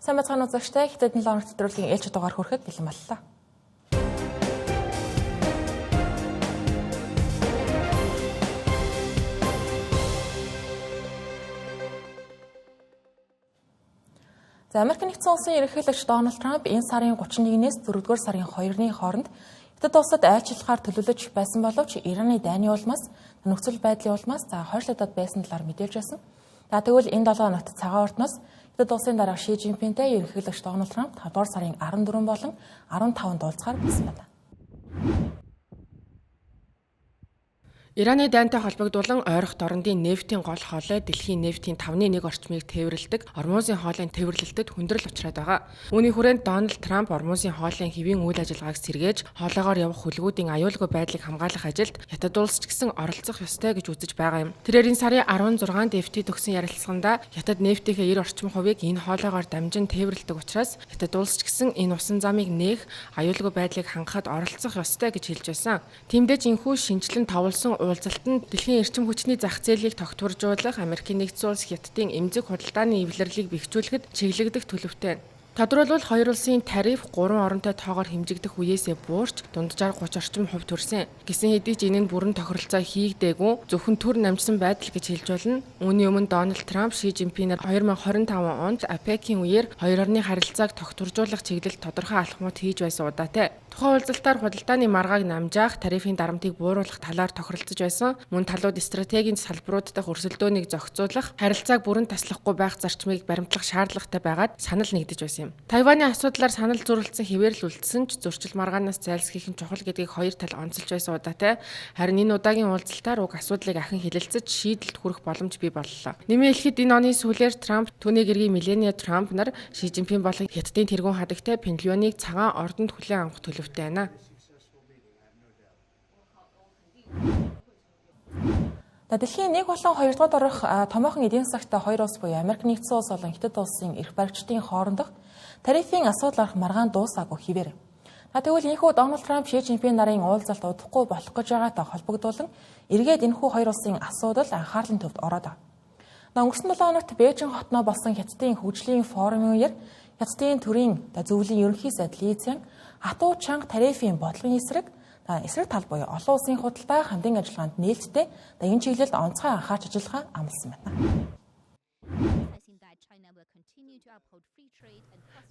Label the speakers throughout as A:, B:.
A: Сайн байцгаана үзэгчдээ, Хятадын 7 хоногт нэвтрүүлгийн ээлж дугаар хүрэхэд бэлэн боллоо. За Америк нэгдсэн улсын ерөнхийлөгч Дональд Трамп энэ сарын 31-ээс 4-р сарын 2-ны хооронд Хятад улсад айлчлахаар төлөвлөж байсан боловч Ираны дайны улмаас, нөхцөл байдлын улмаас за хойшлогдоод байсан талаар мэдээлж байсан. За тэгвэл энэ 7 хоногт цагаан ордноос Хятад улсын дарга Ши Жинпинтэй ерөнхийлөгч Дональд Трамп 5 дугаар сарын 14 болон 15-нд уулзахаар болсон байна.
B: Ираны дайнтай холбогдуулан ойрох дорнодын нефтийн гол хоолой дэлхийн нефтийн 5-ны 1 орчмыг тээвэрлэдэг Ормузын хоолойн тээвэрлэлтэд хүндрэл учраад байгаа. Үүний хүрээнд Дональд Трамп Ормузын хоолойн хэвийн үйл ажиллагааг сэргээж, хоолоогоор явах хүлгүүдийн аюулгүй байдлыг хамгаалах ажилд Хятад улс ч гэсэн оролцох ёстой гэж үзэж байгаа юм. Тэрээр энэ сарын 16-нд FT төгсөн ярилцлаганда Хятад нефтийнхээ 90 орчим хувийг энэ хоолоогоор дамжин тээвэрлэдэг учраас Хятад улс ч гэсэн энэ усан замыг нээх, аюулгүй байдлыг хангахад оролцох ёстой гэж хэлж байсан. Тиймдээ ч энэхүү шинэчлэн товлсон уулзалт нь дэлхийн эрчим хүчний зах зээлийг тогтворжуулах, Америкийн нэгдсэн улс Хятадын эмзэг худалдааны эвлэрлийг бэхжүүлэхэд чиглэгдэх төлөвтэй. Тодорхойлбол хоёр улсын тариф 3 оронтой тоогоор хэмжигдэх үеэсээ буурч дунджаар 30 орчим хувь төрсөн. Гэсэн хэдий ч энэ нь бүрэн тохиролцоо хийгдээгүй, зөвхөн төр намжсан байдал гэж хэлж болно. Үүний өмнө Дональд Трамп Ши Жинпинээр 2025 онд ОПЕК-ийн үеэр хоёр орны харилцааг тогтворжуулах чиглэлд тодорхой алхмууд хийж байсан удаатай. Тухайн уулзалтаар худалдааны маргааг намжаах, тарифын дарамтыг бууруулах талаар тохиролцож байсан. Мөн талууд стратегийн салбарууд дахь өрсөлдөөнийг зохицуулах, харилцааг бүрэн таслахгүй байх зарчмыг баримтлах шаардлагатай байгаад санал нэгдэж байсан юм. Тайваны асуудлаар санал зөрөлдсөн хэвээр л үлдсэн ч зөрчил маргаанаас зайлсхийх нь чухал гэдгийг хоёр тал онцолж байсан удаатай. Харин энэ удаагийн уулзалтаар уг асуудлыг ахин хэлэлцэж шийдэлд хүрэх боломж бий боллоо. Нэмэн хэлэхэд энэ оны сүүлээр Трамп, түүний гэргийн Мелания Трамп нар Ши Жинпин болон Хятадын тэргуун хадагтай Пенлионыг цагаан ордонд хүлээн авах төлөвтэй байна.
A: За дэлхийн 1 болон 2 дугаар дорох томоохон эдийн засагтай хоёр улс буюу Америк нэгдсэн улс болон Хятад улсын эрх баригчдын хоорондох тарифын асуудал орох маргаан дуусаагүй хэвээр. За тэгвэл энэхүү Дональд Трамп Ши Жинпин нарын уулзалт удахгүй болох гэж байгаатай холбогдуулан эргээд энэхүү хоёр улсын асуудал анхаарлын төвд ороод байна. Өнгөрсөн 7 хоногт Бээжин хотноо болсон Хятадын хөгжлийн форумын үеэр Хятадын төрийн зөвлөлийн ерөнхий сайд Ли Цян хатуу чанга тарифын бодлогын эсрэг эсрэг тал буюу олон улсын худалдаа хамтын ажиллагаанд нээлттэй энэ чиглэлд онцгой анхаарч ажиллахаа амласан байна.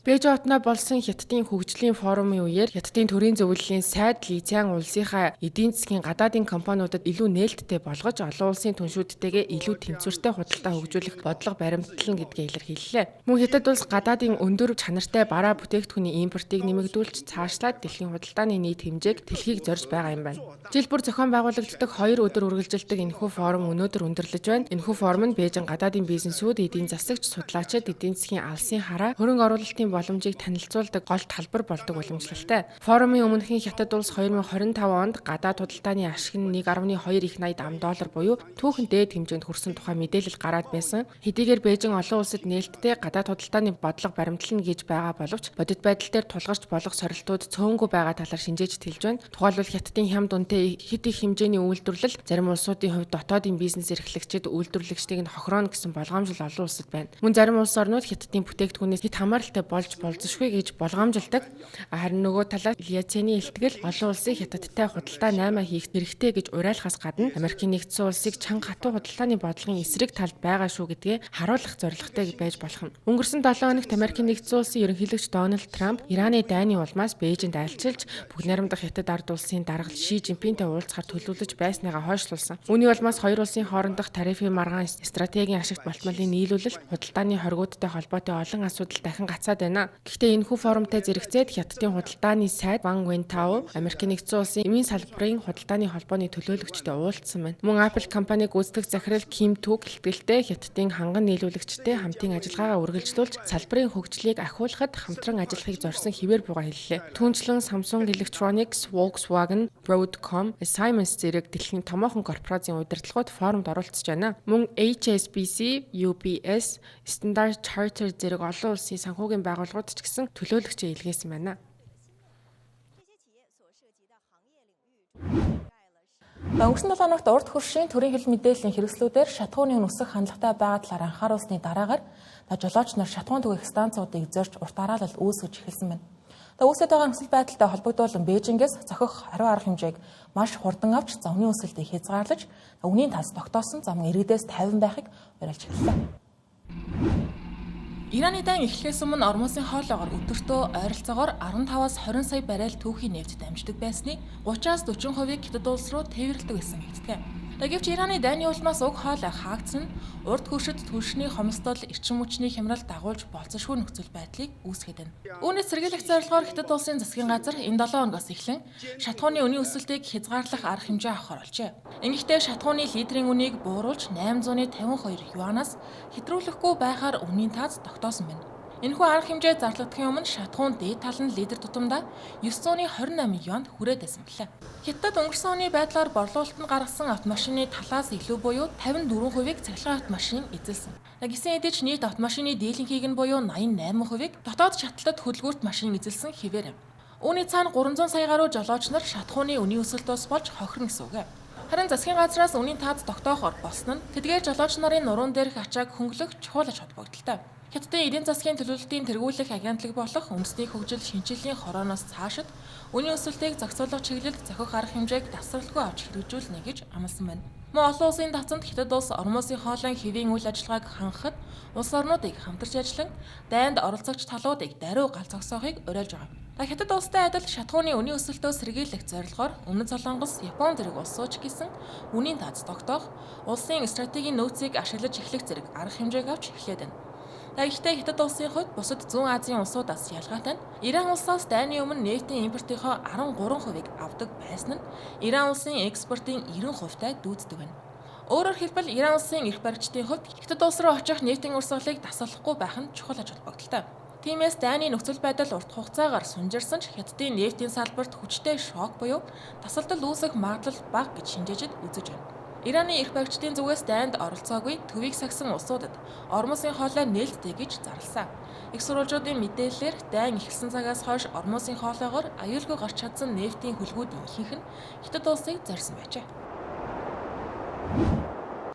B: Бээжин хотноо болсон Хятадын хөгжлийн форумын үеэр Хятадын төрийн зөвлөлийн сайд Ли Цян улсынхаа эдийн засгийн гадаадын компаниудад илүү нээлттэй болгож олон улсын түншүүдтэйгээ илүү тэнцвэртэй худалдаа хөгжүүлэх бодлого баримтлана гэдгээ илэрхийллээ. Мөн Хятад улс гадаадын өндөр чанартай бараа бүтээгдэхүүний импортыг нэмэгдүүлж цаашлаад дэлхийн худалдааны нийт хэмжээг тэлхийг зорж байгаа юм байна. Жил бүр зохион байгуулагддаг 2 өдөр үргэлжилдэг энэхүү форум өнөөдөр өндөрлөж байна. Энэхүү форум нь Бээжин гадаадын бизнесүүд, эдийн засагч, судлаачид, эдийн засгийн алсын хараа, хөрөнгө оруулалтын боломжийг танилцуулдаг гол талбар болдог уламжлалтай. Форумын өмнөхийн Хятад улс 2025 онд гадаад худалдааны ашиг нь 1.2 их 80 ам доллар буюу түүхэн дээд хэмжээнд хүрсэн тухай мэдээлэл гараад байсан. Хэдийгээр Бээжин олон улсад нээлттэй гадаад худалдааны бодлого баримтлана гэж байгаа боловч бодит байдал дээр тулгарч болох сорилтууд цөөнгүй байгаа талаар шинжээж тэлж байна. Тухайлбал Хятадын хямд үнэтэй хэд их хэмжээний үйлдвэрлэл зарим улсуудын хувьд дотоодын бизнес эрхлэгчид үйлдвэрлэгчдийг нь хохирооно гэсэн болгоомжлол олон улсад байна. Мөн зарим улс орнууд Хятадын бүтээгдэхүүнээс хэд хамааралтай болж болзошгүй гэж болгоомжилдог. Харин нөгөө талаас Ильяцены илтгэл олон улсын Хятадтай худалдаа 8 хийх хэрэгтэй гэж уриалахаас гадна Америкийн нэгдсэн улсыг чанга хатуу худалдааны бодлогын эсрэг талд байгаа шүү гэдгээ харуулах зорилготой байж болох юм. Өнгөрсөн 7 хоногт Америкийн нэгдсэн улсын ерөнхийлөгч Дональд Трамп Ираны дайны улмаас Бээжинд айлчилж бүгд найрамдах Хятад ард улсын дарга Ши Жинпинтэй уулзахар төлөвлөж байсныгаа хойшлуулсан. Үүний улмаас хоёр улсын хоорондох тарифын маргаан стратегийн ашигт болтмолын нийлүүлэлт худалдааны хоригуудтай холбоотой олон асуудал дахин гацаад байна. Гэхдээ энэхүү форумтай зэрэгцээд Хятадын худалдааны сайд Ван Вентао Америкийн нэгдсэн улсын эмийн салбарын худалдааны холбооны төлөөлөгчтэй уулзсан байна. Мөн Apple компаниг гүйцэтгэх захирал Ким Түк ихтгэлтэй Хятадын ханган нийлүүлэгчтэй хамтын ажиллагаагаа үргэлжлүүлж салбарын хөгжлийг ахиулахад хамтран ажиллахыг зорьсон хэвээр бугаа хэллээ. Түүнчлэн Samsung Electronics, Volkswagen, Broadcom, Siemens зэрэг дэлхийн томоохон корпорацийн удирдлагууд форумд оролцож байна. Мөн HSBC, UBS, Standard Chartered зэрэг олон улсын санхүүгийн байгууллагууд ч гэсэн төлөөлөгчөө илгээсэн байна.
A: Өнгөрсөн 7 хоногт урд хөршийн төрийн хэл мэдээллийн хэрэгслүүдээр шатхууны үн өсөх хандлагатай байгаа талаар анхааруулсны дараагаар жолооч нар шатхуун түгээх станцуудыг зорж урт дараалал үүсгэж эхэлсэн байна. Үүсээд байгаа нөхцөл байдалтай холбогдуулан Бээжингээс зохих хариу арга хэмжээг маш хурдан авч зовны өсөлтийг хязгаарлаж үнийн тас тогтоосон зам иргэдээс 50 байхыг уриалж эхэллээ. Ираны дан эхлэхээс өмнө Ормузын хоолоогоор өдөртөө ойролцоогоор 15-аас 20 сая баррел түүхий нефть дамждаг байсны 30-аас 40%-ийг Хятад улс руу тээвэрлэдэг байсан гэгддэг. Гэвч Ираны дайны улмаас уг хоолой хаагдсан нь урд хөршид түлшний хомсдол, эрчим хүчний хямрал дагуулж болзошгүй нөхцөл байдлыг үүсгээд байна. Үүнээс сэргийлэх зорилгоор Хятад улсын засгийн газар энэ 7 хоногоос эхлэн шатхууны үнийн өсөлтийг хязгаарлах арга хэмжээ авахар болжээ. Ингэхдээ шатхууны литрийн үнийг бууруулж 852 юанаас хэтрүүлэхгүй байхаар үнийн тааз тогтоосон байна. Энэхүү арга хэмжээ зарлагдахын өмнө шатхуун дээд тал нь литр тутамдаа 928 юанд хүрээд байсан билээ. Хятад өнгөрсөн оны байдлаар борлуулалтанд гаргасан автомашины талаас илүү буюу 54%-ийг цахилгаан автомашин эзэлсэн. Гисэн хэдий ч нийт автомашины дийлэнхийг нь буюу 88%-ийг дотоод шатлалт хөдөлгүүрт машин эзэлсэн хэвээр. Үүний цаана 300 сая гаруй жолооч нар шатхууны үнийн өсөлтөөс болж хохирно гэсэн үг. Харин засгийн газраас үнийн тааз тогтоохоор болсон нь тэдгээр жолооч нарын нуруун дээрх ачааг хөнгөлөх чухал ач холбогдолтой. Хятадын эдийн засгийн төлөвлөлтийн тэргүүлэх агентлаг болох үндэсний хөгжил шинжилгээний хорооноос цаашид үнийн өсөлтийг зохицуулах чиглэлд зохих арга хэмжээг тасралтгүй авч хэрэгжүүлнэ гэж амласан байна. Мөн олон улсын давцанд Хятад улс Ормузын хоолойн хэвийн үйл ажиллагааг хангахад улс орнуудыг хамтарч ажиллан дайнд оролцогч талуудыг даруй гал зогсоохыг уриалж байгаа. Хятад улстай адил шатхууны үнийн өсөлтөөс сэргийлэх зорилгоор Өмнөд Солонгос, Япон зэрэг улсууд ч гэсэн үнийн тааз тогтоох, улсын стратегийн нөөцийг ашиглаж эхлэх зэрэг арга хэмжээг авч эхлээд байна. Гэхдээ Хятад улсын хувьд бусад Зүүн Азийн улсуудаас ялгаатай нь Иран улсаас дайны өмнө нефтийн импортынхоо 13%-ийг авдаг байсан нь Иран улсын экспортын 90%-тай дүйцдэг байна. Өөрөөр хэлбэл Иран улсын эрх баригчдын хувьд Хятад улс руу очих нефтийн урсгалыг дасгалахгүй байх нь чухал ач холбогдолтой. Тиймээс дайны нөхцөл байдал урт хугацаагаар сунжирсан ч Хятадын нефтийн салбарт хүчтэй шок буюу тасалдал үүсэх магадлал бага гэж шинжээчид үзэж байна. Ираны эрх баригчдын зүгээс дайнд оролцоогүй төвийг сахисан улсуудад Ормузын хоолой нээлттэй гэж зарласан. Их сурвалжуудын мэдээллээр дайн эхэлсэн цагаас хойш Ормузын хоолоогоор аюулгүй гарч чадсан нефтийн хүлгүүдийн ихэнх нь Хятад улсыг зорьсон байжээ.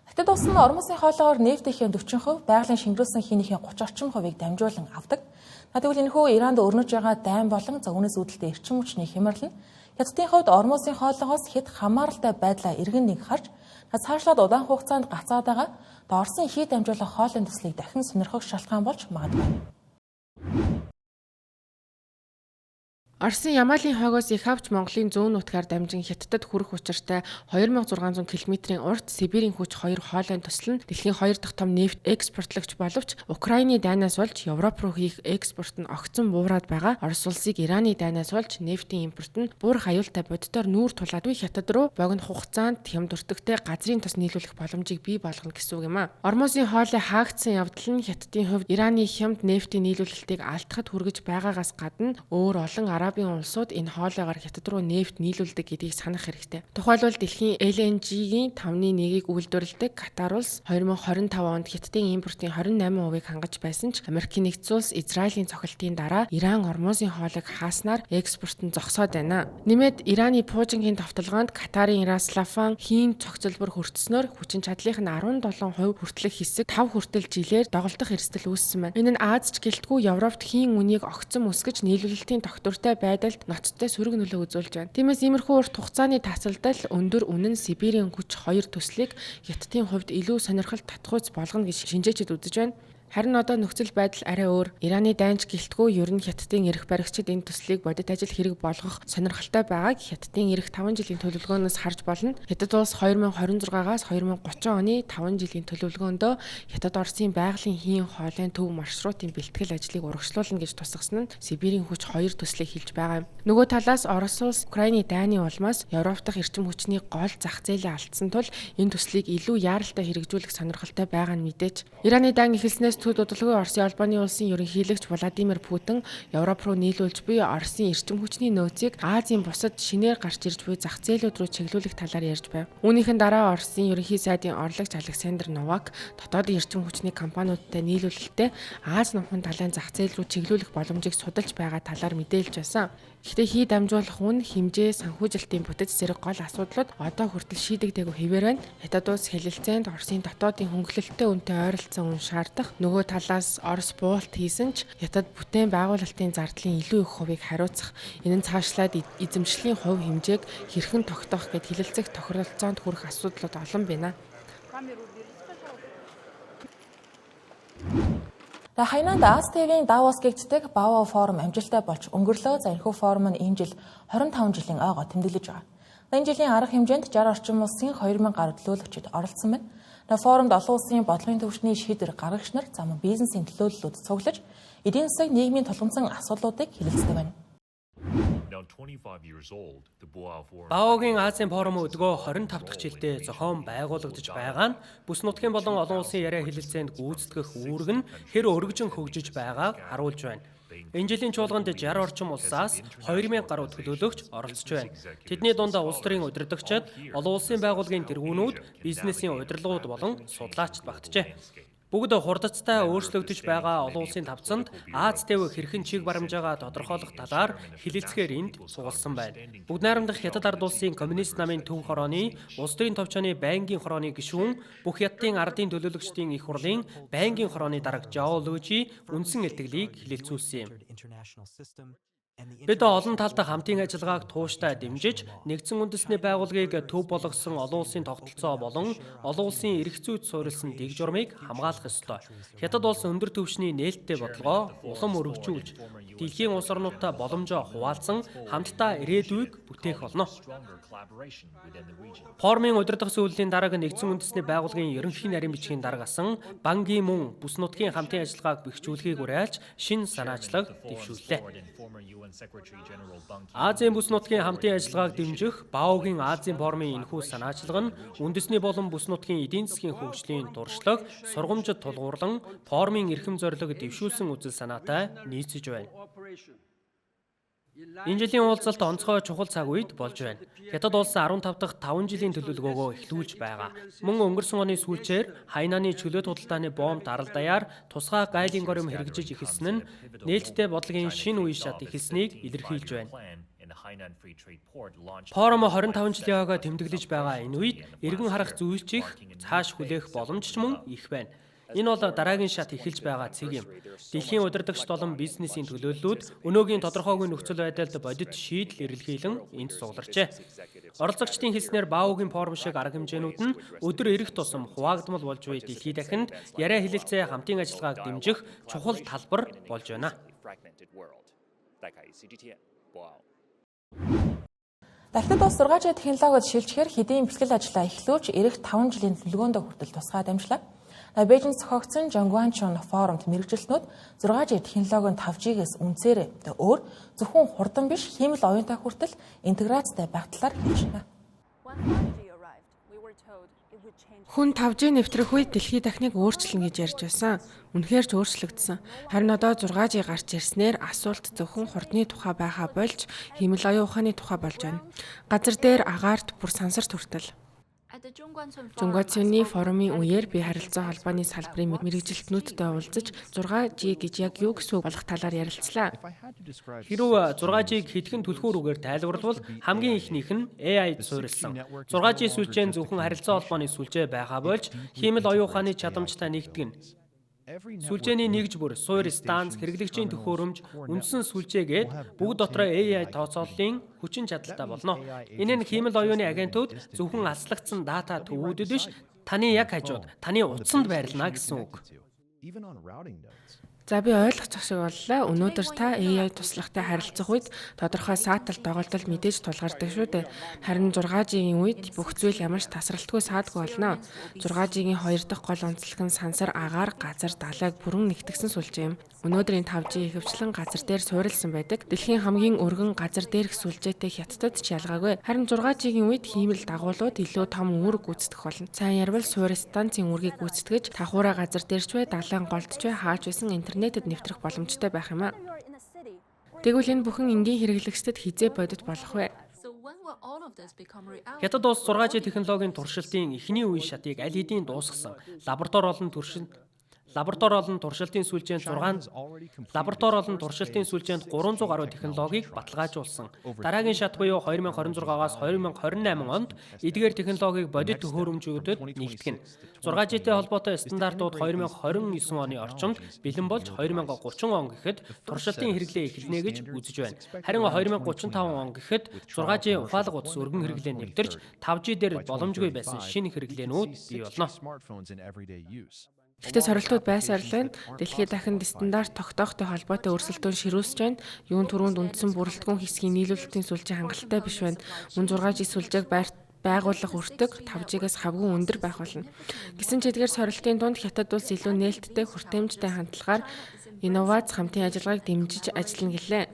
A: Хятад улс нь Ормузын хоолоогоор нефтийн 40%, байгалийн шингэрүүлсэн хийнийхээ 30 орчим хувийг дамжуулан авдаг. Тэгвэл энэхүү Иранд өрнөж байгаа дайн болон үүнээс үүдэлтэй эрчим хүчний хямрал нь Хятадын хувьд Ормузын хоолоогоос хэд хамааралтай байдлаа эргэн нэг харж цаашлаад удаан хугацаанд гацаад байгаа Оросын хий дамжуулах хоолын төслийг дахин сонирхох шалтгаан болж магадгүй.
B: Оросын Ямалын хойгоос их авч Монголын зүүн нутгаар дамжин Хятадд хүрэх учиртай 2600 км-ийн урт Сибирийн хүч хоёр хоолойн төсөл нь дэлхийн хоёр дахь том нефть экспортлогч боловч Украины дайнаас болж Европ руу хийх экспорт нь огцон буураад байгаа. Орос улсыг Ираны дайнаас болж нефтийн импорт нь буурах аюултай боддоор нүүр тулаадгүй Хятад руу богино хугацаанд хямд өртөгтэй газрын тос нийлүүлэх боломжийг бий болгоно гэсэн үг юм а. Ормузын хоолой хаагдсан явдал нь Хятадын хувьд Ираны хямд нефтийн нийлүүлэлтийг алдахад хүргэж байгаагаас гадна өөр олон Арабын улсууд энэ хоолоогоор Хятад руу нефть нийлүүлдэг гэдгийг санах хэрэгтэй. Тухайлбал дэлхийн LNG-ийн 5.1-ийг үйлдвэрлэдэг Катар улс 2025 онд Хятадын импортын 28%-ийг хангаж байсан ч Америкийн нэгдсэн улс Израилийн цохилтын дараа Иран Ормузын хоолойг хааснаар экспорт нь зогсоод байна. Нэмээд Ираны пуужингийн товтолгоонд Катарын Раслафан хийн цогцолбор хүртснөөр хүчин чадлынх нь 17% хүртэлх хэсэг 5 хүртэл жилээр доголдох эрсдэл үүссэн байна. Энэ нь Аз ч гэлтгүй Европт хийн үнийг огцом өсгөж нийлүүлэлтийн тогтвортой байдалд ноцтой сөрөг нөлөө үзүүлж байна. Тиймээс иймэрхүү урт хугацааны тасалдал өндөр үнэн Сибирийн хүч хоёр төслийг Хятадын хувьд илүү сонирхол татахуйц болгоно гэж шинжээчид үзэж байна. Харин одоо нөхцөл байдал арай өөр. Ираны дайнч гэлтгүй ер нь Хятадын эрх баригчид энэ төслийг бодит ажил хэрэг болгох сонирхолтой байгааг Хятадын ирэх 5 жилийн төлөвлөгөөнөөс харж болно. Хятад улс 2026-аас 2030 оны 5 жилийн төлөвлөгөөндөө Хятад Оросын байгалийн хийн хоолойн төв маршрутын бэлтгэл ажлыг урагшлуулна гэж тусгасан нь Сибирийн хүч хоёр төслийг хэлж байгаа юм. Нөгөө талаас Орос улс Украины дайны улмаас Европ дахь эрчим хүчний гол зах зээлээ алдсан тул энэ төслийг илүү яаралтай хэрэгжүүлэх сонирхолтой байгаа нь мэдээж. Ираны дайн эхэлснээс Тиймээс төд удалгүй Оросын Холбооны улсын ерөнхийлөгч Владимир Путин Европ руу нийлүүлж буй Оросын эрчим хүчний нөөцийг Азийн бусад шинээр гарч ирж буй зах зээлүүд рүү чиглүүлэх талаар ярьж байв. Үүнийхэн дараа Оросын ерөнхий сайдын орлогч Александр Новак дотоодын эрчим хүчний компаниудтай нийлүүлэлтээ Ази номхон далайн зах зээл рүү чиглүүлэх боломжийг судалж байгаа талаар мэдээлж байсан. Гэхдээ хий дамжуулах үн, хэмжээ, санхүүжилтийн бүтэц зэрэг гол асуудлууд одоо хүртэл шийдэгдээгүй хэвээр байна. Хятад улс хэлэлцээнд Оросын дотоодын хөнгөлөлттэй үнэтэй ойролцсон үн шаардах. Нөгөө талаас Орос буулт хийсэн ч Хятад бүтээн байгуулалтын зардлын илүү их хувийг хариуцах. Энэ нь цаашлаад эзэмшлийн хувь хэмжээг хэрхэн тогтоох гээд хэлэлцэх тохиролцоонд хүрэх асуудлууд олон байна.
A: Хайнанд Аз ТV-ийн Давос гэгддэг Бао форум амжилттай болж өнгөрлөө. За, энэхүү форум нь энэ жил 25 жилийн ойгоо тэмдэглэж байгаа. Энэ жилийн арга хэмжээнд 60 орчим улсын 2000 гаруй төлөөлөгчид оролцсон байна. Форумд олон улсын бодлогын түвшний шийдвэр гаргагч нар, за мөн бизнесийн төлөөллүүд цуглаж эдийн засаг, нийгмийн тулгамдсан асуудлуудыг хэлэлцдэг байна.
C: Баогийн Азийн форум өдгөө 25 дахь жилдээ зохион байгуулагдаж байгаа нь бүс нутгийн болон олон улсын яриа хэлэлцээнд гүйцэтгэх үүрэг нь хэр өргөжин хөгжиж байгааг харуулж байна. Энэ жилийн чуулганд 60 орчим улсаас 2000 гаруй төлөөлөгч оролцож байна. Тэдний дунд улс төрийн удирдагчид, олон улсын байгууллагын тэргүүнүүд, бизнесийн удирдлагууд болон судлаачид багтжээ. Бүгд хурдацтай өөрчлөгдөж байгаа олон улсын тавцанд Аз ТV хэрхэн чиг барамжаагаа тодорхойлох талаар хэлэлцэхээр энд сугалсан байна. Бүгд найрамдах Хятад ард улсын коммунист намын төв хорооны, улс төрийн товчооны байнгын хорооны гишүүн, бүх Хятадын ардын төлөөлөгчдийн их хурлын байнгын хорооны дарга Жао Лүжи үндсэн илтгэлийг хэлэлцүүлсэн юм. Бид олон талд хамтын ажиллагааг тууштай дэмжиж, нэгдсэн үндэсний байгууллагыг төв болгосон олон улсын тогтолцоо болон олон улсын эрх зүйд суурилсан дэг журмыг хамгаалах ёстой. Хятад улс өндөр түвшний нээлттэй бодлогоо улам өргөжүүлж, дэлхийн улс орнуудтай боломжоо хуваалцан хамтдаа ирээдүйг бүтээх болно. Форумын удирдах зөвлөлийн дарга, нэгдсэн үндэсний байгууллагын ерөнхий нарийн бичгийн дарга асан Бан Ги Мун бүс нутгийн хамтын ажиллагааг бэхжүүлэхийг уриалж шинэ санаачлаг дэвшүүллээ. Азийн бүс нутгийн хамтын ажиллагааг дэмжих Баогийн Азийн форумын энэхүү санаачлага нь үндэсний болон бүс нутгийн эдийн засгийн хөгжлийн туршлага, сургамжид тулгуурлан форумын эрхэм зорилго дэвшүүлсэн үзэл санаатай нийцэж байна. Энэ жилийн уулзалт онцгой чухал цаг үед болж байна. Хятад улс 15 дахь 5 жилийн төлөвлөгөөгөө эхлүүлж байгаа. Мөн өнгөрсөн оны сүүлчээр Хайнаны чөлөөт худалдааны боомт арал даяар тусгай гайлын горим хэрэгжиж эхэлсэн нь нээлттэй бодлогын шинэ үе шат эхэлснийг илэрхийлж байна. Форум 25 жилийн ойгоо тэмдэглэж байгаа энэ үед эргэн харах зүйл ч их, цааш хүлээх боломж ч мөн их байна. Энэ бол дараагийн шат эхэлж байгаа цэг юм. Дэлхийн удирдагч болон бизнесийн төлөөллүүд өнөөгийн тодорхойгүй нөхцөл байдалд бодит шийдэл эрэлхийлэн энд цугларчээ. Оролцогчдын хэлснээр Баогийн форум шиг арга хэмжээнүүд нь өдөр ирэх тусам хуваагдмал болж буй дэлхий дахинд яриа хэлэлцээ, хамтын ажиллагааг дэмжих чухал талбар болж байна.
A: Хятад улс 6G технологид шилжихээр хэдийн бэлтгэл ажлаа эхлүүлж ирэх 5 жилийн төлөвлөгөөндөө хүртэл тусгай дамжлаа. Бээжинд зохиогдсон Жонгуанчун форумд мэргэжилтнүүд 6G технологийн 5G-гээс үнцээрээ өөр, зөвхөн хурдан биш, хиймэл оюунтай хүртэл интеграцтай байх талаар хэлж байна.
B: Хүн 5G нэвтрэх үед дэлхий дахныг өөрчилнө гэж ярьж байсан. Үнэхээр ч өөрчлөгдсөн. Харин одоо 6G гарч ирснээр асуулт зөвхөн хурдны тухай байхаа болж хиймэл оюун ухааны тухай болж байна. Газар дээр, агаарт, бүр сансарт хүртэл. Жунгуацюны форумын үеэр би харилцаа холбооны салбарын мэргэжилтнүүдтэй уулзаж 6G гэж яг юу гэсэн үг болох талаар ярилцлаа.
C: Хэрвээ 6G-г хэдхэн түлхүүр үгээр тайлбарлавал хамгийн эхнийх нь AI-д суурилсан. 6G сүлжээ нь зөвхөн харилцаа холбооны сүлжээ байхаа болж хиймэл оюун ухааны чадамжтай нэгтгэнэ. Сүлжээний нэгж бүр, суурь станц, хэрэглэгчийн төхөөрөмж, үндсэн сүлжээ гээд бүгд дотроо AI тооцооллын хүчин чадалтай болно. Энэ нь хиймэл оюуны агентууд зөвхөн алслагдсан дата төвүүдэд биш, таны яг хажууд, таны утсанд байрлана гэсэн үг.
B: За, би ойлгочих шиг боллоо. Өнөөдөр та AI туслахтай харилцах үед тодорхой саатал доголдол мэдээж тулгардаг шүү дээ. Харин 6G-ийн үед бүх зүйл ямар ч тасралтгүй саадгүй болно. 6G-ийн хоёр дахь гол онцлог нь сансар, агаар, газар, далайг бүрэн нэгтгсэн сүлжээ юм. Өнөөдрийн 5G ихэвчлэн газар дээр суурилсан байдаг. Дэлхийн хамгийн өргөн газар дээрх сүлжээтэй Хятадд ч ялгаагүй. Харин 6G-ийн үед хиймэл дагуулууд илүү том үүрэг гүйцэтгэх болно. Сайн ярвал суурь станцын үүргийг гүйцэтгэж, хавхуураа газар дээр ч бай, далайн голд ч бай, хаач байсан интернетэд нэвтрэх боломжтой байх юм а. Тэгвэл энэ бүхэн энгийн хэрэглэгчдэд хэзээ бодит болох вэ?
C: Хятад улс 6G технологийн туршилтын эхний үе шатыг аль хэдийн дуусгасан. Лаборатори олон туршилтын сүлжээнд 300 гаруй технологийг баталгаажуулсан. Дараагийн шат буюу 2026-аас 2028 онд эдгээр технологиг бодит төхөөрөмжүүдэд нэгтгэнэ. 6G-тэй холбоотой стандартууд 2029 оны орчимд бэлэн болж, 2030 он гэхэд туршилтын хэрэглээ эхэлнэ гэж үзэж байна. Харин 2035 он гэхэд 6G ухаалаг утас өргөн хэрэглээнд нэвтэрч, 5G дээр боломжгүй байсан шинэ хэрэглээнүүд бий болно.
B: Гэхдээ сорилтууд байсаар л байна. Дэлхий дахинд стандарт тогтоохтой холбоотой өрсөлдөөн ширүүсэж байна. Юун түрүүнд үндсэн бүрэлдэхүүн хэсгийн нийлүүлэлтийн сүлжээ хангалттай биш байна. Мөн 6G сүлжээг байгуулах өртөг 5G-гээс хавгүй өндөр байх болно. Гэсэн ч эдгээр сорилтын дунд Хятад улс илүү нээлттэй, хүртээмжтэй хандлагаар инновац хамтын ажиллагааг дэмжиж ажиллана гэлээ.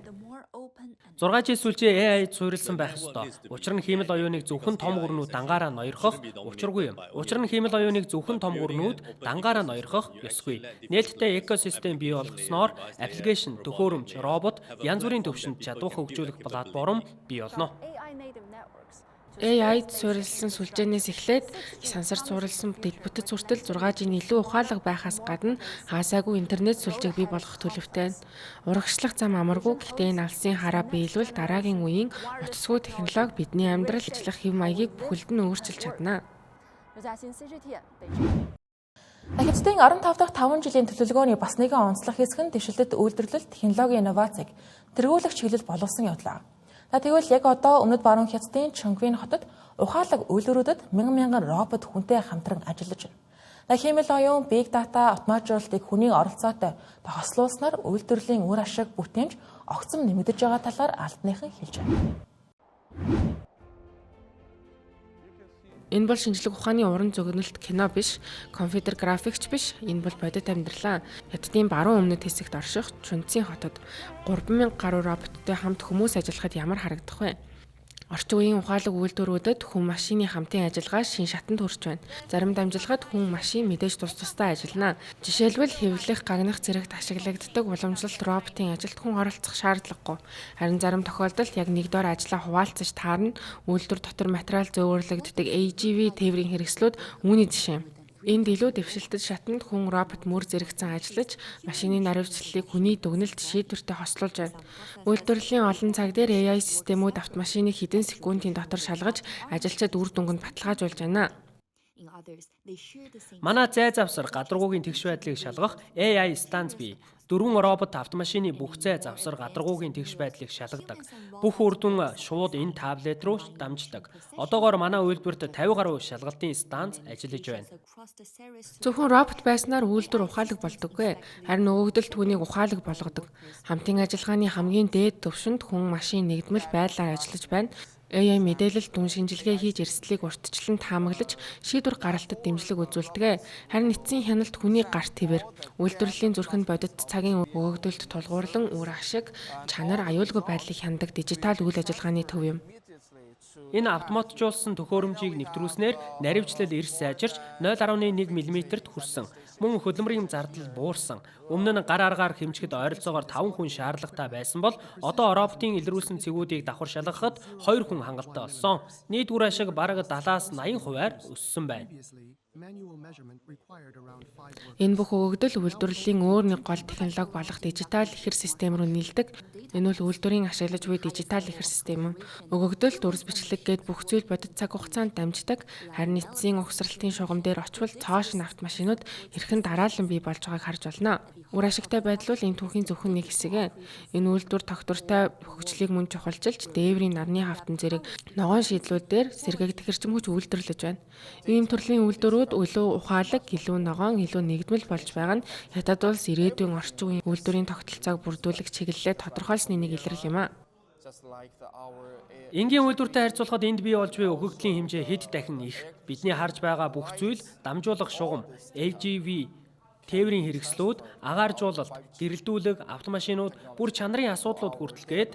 C: 6G сүлжээ AI-д суурилсан байх ёстой. Учир нь хиймэл оюуныг зөвхөн том гүрнүүд дангаараа ноёрхох учиргүй юм. Учир нь хиймэл оюуныг зөвхөн том гүрнүүд дангаараа ноёрхох ёсгүй. Нээлттэй экосистем бий болгосноор application, төхөөрөмж, робот, янз бүрийн төвшөнд чадвар хөгжүүлэх платформ бий болно.
B: AI-д суурилсан сүлжээнээс эхлээд сансар суурилсан дэд бүтэц хүртэл 6G-ний илүү ухаалаг байхаас гадна хаасаагүй интернет сүлжээг бий болгох төлөвтэй байна. Урагшлах зам амаргүй, гэхдээ энэ алсын хараа биелвэл дараагийн үеийн утасгүй технологи бидний амьдрал, ажиллах хэв маягийг бүхэлд нь өөрчилж чадна.
A: Хятадын 15 дахь 5 жилийн төлөвлөгөөний бас нэгэн онцлог хэсэг нь дэвшилтэт үйлдвэрлэл, технологийн инновацийг тэргүүлэх чиглэл боловсон явдлаа. За, тэгвэл яг одоо Өмнөд Баруун Хятадын Чонгвин хотод ухаалаг үйлдвэрүүдэд мянган мянган робот хүнтэй хамтран ажиллаж байна. За, хиймэл оюун, big data, автоматжуулалтыг хүний оролцоотой хослуулснаар үйлдвэрлэлийн үр ашиг, бүтээмж огцом нэмэгдэж байгаа талаар албаныхан хэлж байна.
B: Энэ бол шинжлэх ухааны уран зөгнөлт кино биш, компьютер графикч биш. Энэ бол бодит амьдралаа. Хятадын баруун өмнөд хэсэгт орших Чунцин хотод 3000 гаруй роботтой хамт хүмүүс ажиллахад ямар харагдах вэ? Орчин үеийн ухаалаг үйлдвэрүүдэд хүн машины хамтын ажиллагаа шинэ шатанд хүрч байна. Зарим дамжлагад хүн машин мэдээж тус тусдаа ажиллана. Жишээлбэл, хэвлэх, гагнах зэрэгт ашиглагддаг уламжлалт роботын ажилд хүн оролцох шаардлагагүй. Харин зарим тохиолдолд яг нэг дор ажлаа хуваалцаж таарна. Үйлдвэр дотор материал зөөвөрлөгддөг AGV тээврийн хэрэгслүүд үүний жишээ юм. Энд илүү дэвшилтэт шатанд хүн робот мөр зэрэгцэн ажиллаж, машины наривчлалыг хүний дүгнэлт шийдвэртэй хослуулж байна. Үйлдвэрлэлийн олон цаг дээр AI системүүд автомашиныг хэдэн секундын дотор шалгаж, ажилчид үр дүнг нь баталгаажуулж байна.
C: Манай зай завсар гадаргуугийн тэгш байдлыг шалгах AI станц бий. Дөрвөн робот автомашины бүх зай завсар гадаргуугийн тэгш байдлыг шалгадаг. Бүх үр дүн шууд энэ таблет руу дамждаг. Одоогоор манай үйлдвэрт 50 гаруй шалгалтын станц ажиллаж байна.
B: Зөвхөн робот байснаар үйлдвэр ухаалаг болдоггүй. Харин өгөгдөл түүнийг ухаалаг болгодог. Хамтын ажиллагааны хамгийн дээд түвшинд хүн машин нэгдмэл байдлаар ажиллаж байна. AI мэдээлэл дүн шинжилгээ хийж, эрсдлийг урьдчилан таамаглаж, шийдвэр гаргалтад дэмжлэг үзүүлдэг. Харин эцсийн хяналт хүний гар тэвэр. Үйлдвэрлэлийн зүрхэнд бодит цагийн өгөгдөлд тулгуурлан үр ашиг, чанар, аюулгүй байдлыг хянадаг дижитал үйл ажиллагааны төв юм.
C: Энэ автоматжуулсан төхөөрөмжийг нэвтрүүлснээр наривчлал эрс сайжирч, 0.1 мм-т хүрсэн. Мөн хөдөлмөрийн зардал буурсан. Өмнө нь гар аргаар хэмжихэд ойролцоогоор 5 хүн шаардлагатай байсан бол одоо роботын илрүүлсэн цэгүүдийг давхар шалгахад 2 хүн хангалттай болсон. Нийт үр ашиг бараг 70-аас 80 хувиар өссөн байна.
B: Энэ бүх өгөгдөл үйлдвэрлэлийн өөр нэг гол технологи болох дижитал ихэр систем рүү нийлдэг. Энэ бол үйлдвэрийн ашиглаж буй дижитал ихэр систем юм. Өгөгдөл, дүрс бичлэг гээд бүх зүйл бодит цаг хугацаанд дамждаг. Харин эцсийн угсралтын шугам дээр очвол цоо шинэ автомашинууд хэрхэн дараалан бий болж байгааг харж болно. Үр ашигтай байдал бол энэ түүхийн зөвхөн нэг хэсэг. Энэ үйлдвэр тогтвортой хөгжлийг мөн чухалчилж, дээврийн нарны хавтан зэрэг ногоон шийдлүүдээр сэргээгдэх эрчим хүч үйлдвэрлэж байна. Ийм төрлийн үйлдвэрүүд үйлдвэрүүд илүү ухаалаг, илүү ногоон, илүү нэгдмэл болж байгаа нь Хятад улс ирээдүйн орчин үеийн үйлдвэрийн тогтолцоог бүрдүүлэх чиглэлээ тодорхойлсны нэг илрэл юм а.
C: Энгийн үйлдвэртэй харьцуулахад энд бий болж буй өгөгдлийн хэмжээ хэд дахин их. Бидний харж байгаа бүх зүйл дамжуулах шугам, LGV тээврийн хэрэгслүүд, агааржуулалт, гэрэлдүүлэг, автомашинууд, бүр чанарын асуудлууд хүртэл гээд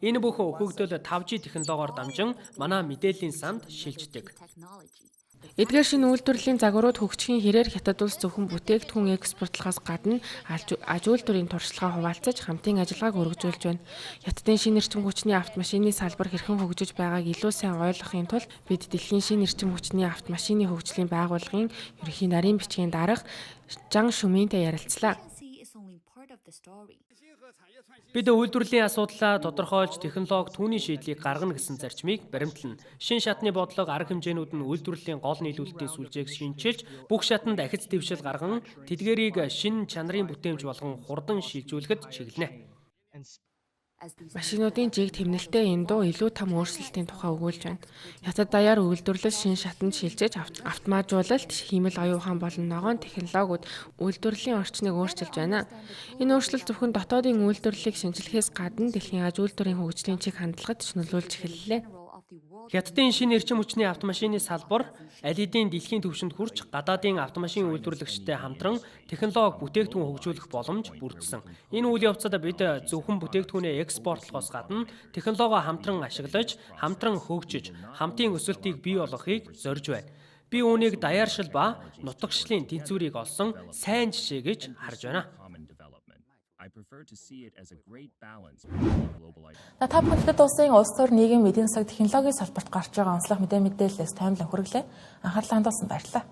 C: энэ бүх өгөгдөл 5G технологиор дамжин манай мэдээллийн санд шилждэг.
B: Эдгээр шинэ үйлдвэрлэлийн загварууд хөгжихийн хэрээр Хятад улс зөвхөн бүтээгдэхүүн экспортлохоос гадна аж үйлдвэрийн туршлагаа хуваалцаж хамтын ажиллагааг өргөжүүлж байна. Хятадын шинэ эрчим хүчний автомашины салбар хэрхэн хөгжиж байгааг илүү сайн ойлгохын тулд бид дэлхийн шинэ эрчим хүчний автомашины хөгжлийн байгууллагын ерөнхий нарийн бичгийн дарга Жан Шүминтэй ярилцлаа.
C: Бид үйлдвэрлэлийн асуудлаа тодорхойлж технологи түүний шийдлийг гаргана гэсэн зарчмыг баримтлана. Шинэ шатны бодлого арга хэмжээнүүд нь үйлдвэрлэлийн гол нийлүүлэлтийн сүлжээг шинэчилж бүх шатанд ахиц дэвшил гарган тэдгээрийг шинэ чанарын бүтээмж болгон хурдан шилжүүлэхэд чиглэнэ.
B: Машинуудын жиг тэмнэлтэй эндүү илүү том өөрчлөлтийн тухай өгүүлж байна. Хятад даяар үйлдвэрлэл шинэ шатанд шилжиж автоматжуулалт, хиймэл оюун ухаан болон ногоон технологиуд үйлдвэрлэлийн орчныг өөрчилж байна. Энэ өөрчлөлт зөвхөн дотоодын үйлдвэрлэлийг шинэчлэхээс гадна дэлхийн аж үйлдвэрийн хөгжлийн чиг хандлагад ч нөлөөлж эхэллээ.
C: Хятадын шинэ эрчим хүчний автомашины салбар аль хэдийн дэлхийн түвшинд хүрч гадаадын автомашин үйлдвэрлэгчтэй хамтран технологи бүтээгдэхүүн хөгжүүлэх боломж бүрдсэн. Энэ үйл явцад бид зөвхөн бүтээгдэхүүнээ экспортлохоос гадна технологио хамтран ашиглаж, хамтран хөгжиж, хамтын өсөлтийг бий болгохыг зорж байна. Би үүнийг даяаршил ба нутагшлын тэнцвэрийг олсон сайн жишээ гэж харж байна.
A: Та бүхэн Хятад улсын улс төр нийгэм эдийн засаг технологийн салбарт гарч байгаа онцлог мэдээллээс таймлан хүргэлээ. Анхаарлаа хандуулсанд баярлалаа.